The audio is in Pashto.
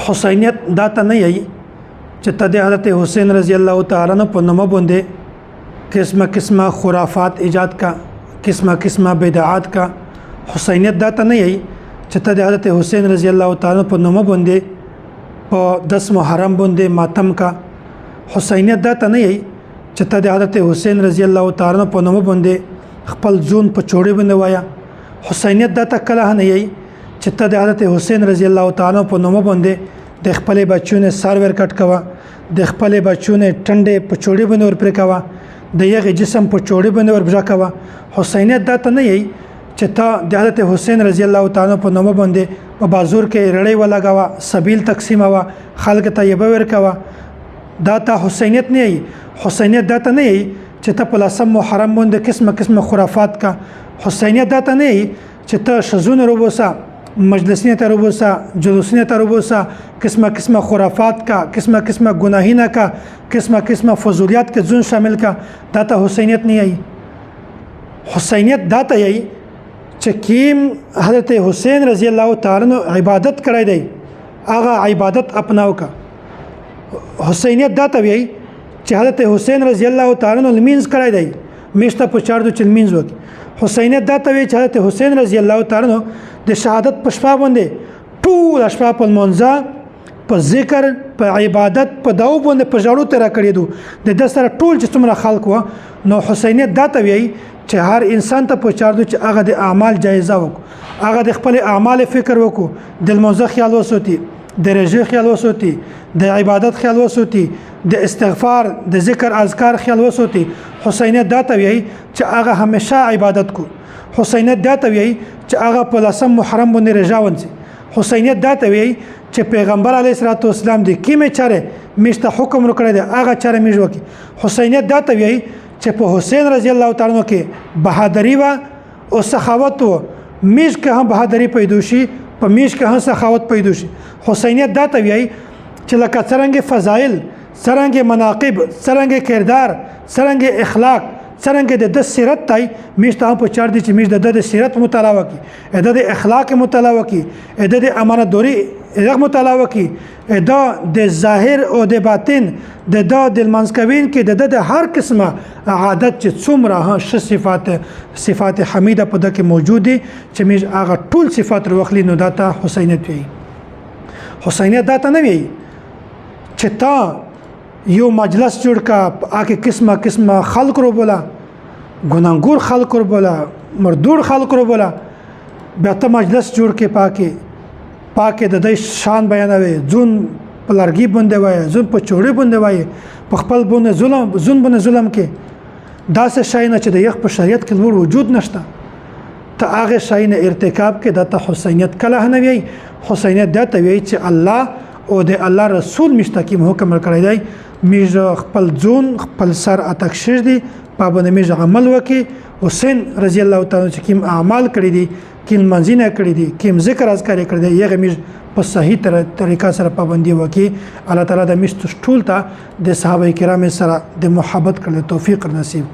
حسینیت دا ته نه یی چې ته د حضرت حسین رضی الله تعالی عنہ په نوم باندې قسمه قسمه خرافات ایجاد کا، قسمه قسمه بدعات کا. حسینیت دا ته نه یی چې ته د حضرت حسین رضی الله تعالی په نوم باندې په 10 محرم باندې ماتم کا. حسینیت دا ته نه یی چې ته د حضرت حسین رضی الله تعالی په نوم باندې خپل ځون په چوړې باندې وایا. حسینیت دا ته کله نه یی چې ته د حضرت حسین رضی الله تعالی په نوم باندې د خپل بچونو سر ور کټ کوه، د خپل بچونو ټنډې په چوړې باندې ور پرې کوه، د یغې جسم په چوړې باندې ور بژه کوه. حسینیت دا ته نه یی چې ته د حضرت حسین رضی الله تعالی په نوم باندې په بازور کې رړې ولګوه، سبیل تقسیموه، خلک ته یې به ورکوه. دا ته حسینیت نه یی. حسینیت دا ته نه یی چې ته په لسم محرم باندې قسمه قسمه خرافات کا. حسینیت دا ته نه یی چې ته شزونه روبوسه، مجلسونه ته روبوسه، جلوسونه ته روبوسه، قسمه قسمه خرافات کا، قسمه قسمه ګناهینه کا، قسمه قسمه فضولیات کې ځون شامل کا. دا ته حسینیت نه یی. حسینیت دا ته یی چې کیم حضرت حسین رضی الله تعالی عنہ عبادت کړی دی، هغه عبادت اپناو کا. حسینیت دا ته وی چې حضرت حسین رضی الله تعالی عنہ لمینځ کړی دی، میشته په چار دو چې لمینځ وکړي. حسینیت دا ته وی چې حضرت حسین رضی الله تعالی عنہ د شهادت په شپه باندې ټول شپه په لمانځه، په ذکر، په عبادت، په دعو باندې په ژړو تېره کړې دو. د ده سره ټول چې څومره خلک وه. نو حسینیت دا ته ویایي چې هر انسان ته په چار دو چې هغه د اعمال جایزه وکړو، هغه د خپل اعمال فکر وکړو، د لمانځه خیال وساتي، د رژې خیال وساتي، د عبادت خیال وساتي، د استغفار، د ذکر اذکار خیال وساتي. حسینیت دا ته ویایي چې هغه همیشه عبادت کو. حسینیت دا ته ویایي چې هغه په لسم محرم باندې رژه ونیسي. حسینیت دا ته ویایي چې پیغمبر علیه الصلاة والسلام د کیمې چارې میش ته حکم ورکړی دی، هغه چارې میش وکړي. حسینیت دا ته ویایي چې په حسین رضی الله تعالی عنہ کې بهادری وه او سخاوت و، میش کې هم بهادری پیدا شي، په میش کې هم سخاوت پیدا شي. حسینیت دا ته ویایي چې لکه څرنګه فضایل، څرنګه مناقب، څرنګه کردار، څرنګه اخلاق، څرنګه د ده سیرت دی، میش ته هم په چار دي چې میش د ده د سیرت مطالعه وکړي، د ده د اخلاق مطالعه وکړي، د ده د امانتداري دغه مطالعه وکړي، د د ظاهر او د باطن، د ده د لمانځ کوونکي، د ده د هر قسمه عادت چې څومره ښه صفات حمیده په ده کې موجود دي، چې میش هغه ټول صفات راوخلي، نو دا ته حسینیت وایي. حسینیت دا ته نه وایي چې تا یو مجلس جوړ کا، هغه قسمه قسمه خلق رو بولا، ګناهګور خلق رو بولا، مردور خلق رو بولا، بیا ته مجلس جوړ کې پاکې پاکې د دې شان بیانوي، ځون په لرګي باندې وایي، ځون په چوړې باندې وایي، په خپل باندې ظلم، ځون باندې ظلم کې. داسې شی نه چې د یخ په شریعت کې لوړ وجود نشته، ته هغه شی نه ارتکاب کې، دا ته حسینیت کله نه وایي. حسینیت دا ته وایي چې الله او د الله رسول مشتقیم حکم ورکړی دی، میږ خپل ځون خپل سر اتکشش دی په باندې میږ عمل وکړي. حسین رضی الله تعالی چې کوم اعمال کړی دي، کوم منځینه کړی دي، کوم ذکر اذکار کړی دی، هغه میږ په صحیح طریقه سره پابندي وکړي. الله تعالی د میږ ټول ته د صحابه کرام سره د محبت کړل توفیق نصیب.